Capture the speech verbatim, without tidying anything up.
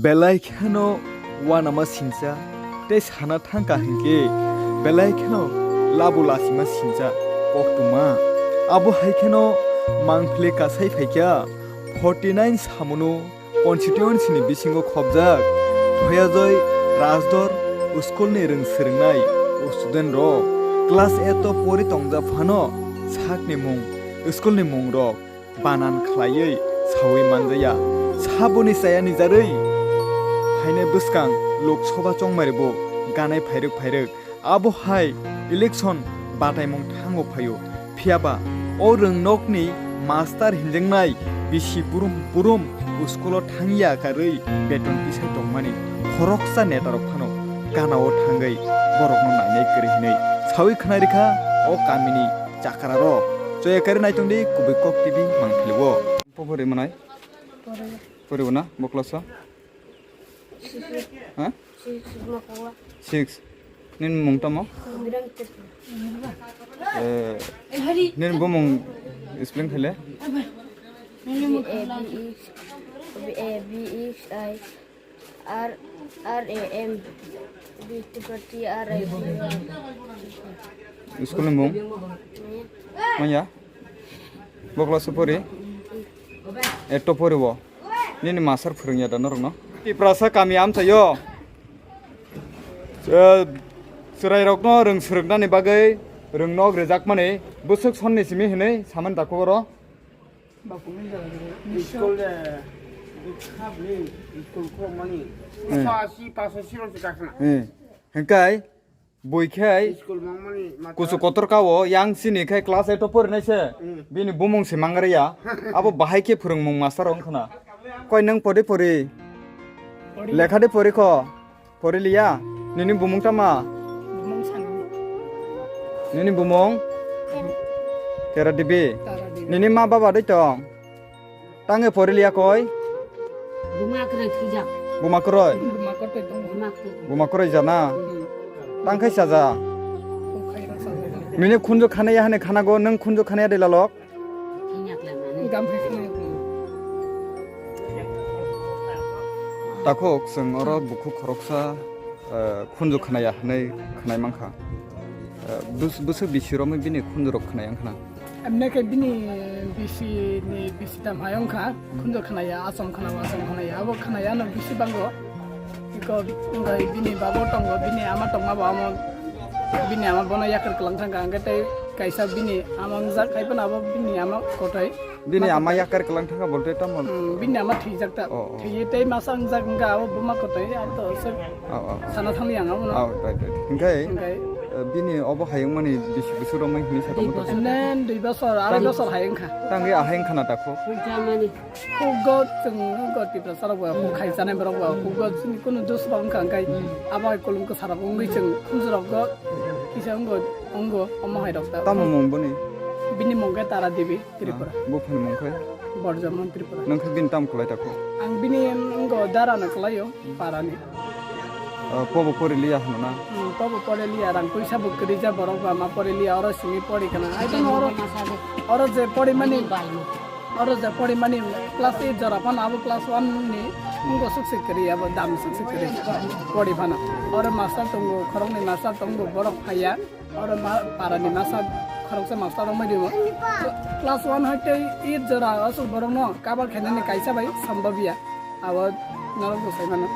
Belai kheno uanama sincha tei sana thangkha hinkhe belai kheno labu lasima sincha koktwma. Abo hai kheno mangphile kasai phaikha forty nine samono constituency ni bisingo khobjak Thoyajoi Rajdor school ni rwng swrwngnai o student rok class eight o pori tongjak phano sakni mung, school ni mung rok banan khlaiwi sawi manjaya. Saboni chayani jarwi hainai bwskang Lok Sabha chongmari bo ganai phairwk phairwk. Abo hai election bataimung thango phaio. Phiyaba o rwngnokni master hinjaknai bisi burum burum school o thangya karwi beton tisai tongmani khoroksa neta rok phano gana o thangwi borokno nainai kwrwi hinwi sawi khwnai rikha o kamini chakra rok. Choya kari naitung di kubui kok T V mangphilio. Pobori manai? Pori. Pori bo na? Bo class o? Six. Ha? Six, six ma kowa. Six. Nini mung tamo? Birang Tripura. Eh, nini bumung spelling khaile? B A B E, B A B E I. R, R A M. B T for T R I B. School ni mung? Manya? Bo class o pori? Etto pori bo. Nini masar phwrwngya da norokno? Tiprasa kami amchaio. Eh, chwrairokno rwng swrwknani bagwi rwngnok rwjakmani bwswk sonni simi hinwi samani dakhugo ro. School de, school khorokmani. Hmm. Ekso asi, paso siro se kakhna. Hmm. Hingkai, bui khai, school mangmani mata. Kusu kotor kao, yang sini khai class eight o porinai se. Hmm. Bini bumung se mangriya. Abo bahai khe phwrwngmung master wng khna. Koi nwng pori pori? Pori. Lekha de pori kho? Pori liya? Nini bumung tama? Bumung sani. Nini bumung? Tera Devi. Tara Devi. Nini ma baba doi tong? Tangwi pori liya koi? Buma kwrwi thwijak. Buma kwrwi? Buma kwrwi tong. Buma kwrwi. Buma kwrwi jana? Hmm. Tang khai saja? Kok khai ra saja. Nini khunju khana ya hane khana go, nwng khunju khana ya de lalok? Gam khai khana ya. Takhuk, chwng oro bukhuk khoroksa, eh, khunju khwnaya hwnwi khwnai mankha. Eh, bus-, bwswk bisi romwi bini khunju rok khwnai wngkhna? Emne khe bini bisi ni bisi tam hai wngkha, khunju khwnaya, achom khwnaba achom khwnaya, abo khwnaya no bisi bango. Iko wngkha bini babo tongo, bini ama tongma bo amo, bini ama bono yakar kwlang thangkha, hwnkhe tei kaisa bini ama wngjak hai phano abo bini ama kothai. Bini ama yakar kwlang thangkha bolte tamo? Hmm, bini ama thwijak ta. Oh, oh. Thwiwi tei masa wngjak wngkha abo buma kothai, abo to se. Oh, oh. Sana thangli ang abo no. Oh, right, right. Hingkai, hingkai, eh, bini obo hayungmani bisi bisi romwi hini sa tamo to? Nen dui bosor, arai bosor hayung kha. Tangwi ahayung khana ta kho? Puja mani. Hugo chwng hugo Tiprasa rok bo, huk khai chanai borok bo, hugo chini kunu dus rok wngkha, hingkai abo hai kolom kwsa rok wngwi chwng khunju rok go kisa wnggo, wnggo omo hai rok ta. Tamo mung boni? Bini mung khe Tara Devi. Tripura. Ah, buphani mung khe? Borjomon Tripura. Nwng khe bini tamo kwlai ta kho? Ang bini wngkha dara no kwlaio, parani. Ah, pobo pori liya hwnna? Hmm, pobo pori liya, rang puisa bo kwrwi ja borok ba ma pori liya, oro simi pori kana. Ai tamo oro, oro je pori mani, oro je pori mani class eight jora phano abo class one ni wngkha suk se kwrwi, abo dam suk se kwrwi pori phano. Oro master tongo, khoroknwi master tongo, borok phaiya. Oro ma, parani masa khoroksa master rok mai rimo. Class one hai tei eight jora aswk borok no cover khainani kaisa bai sambabya. Abo norok bo sai mano.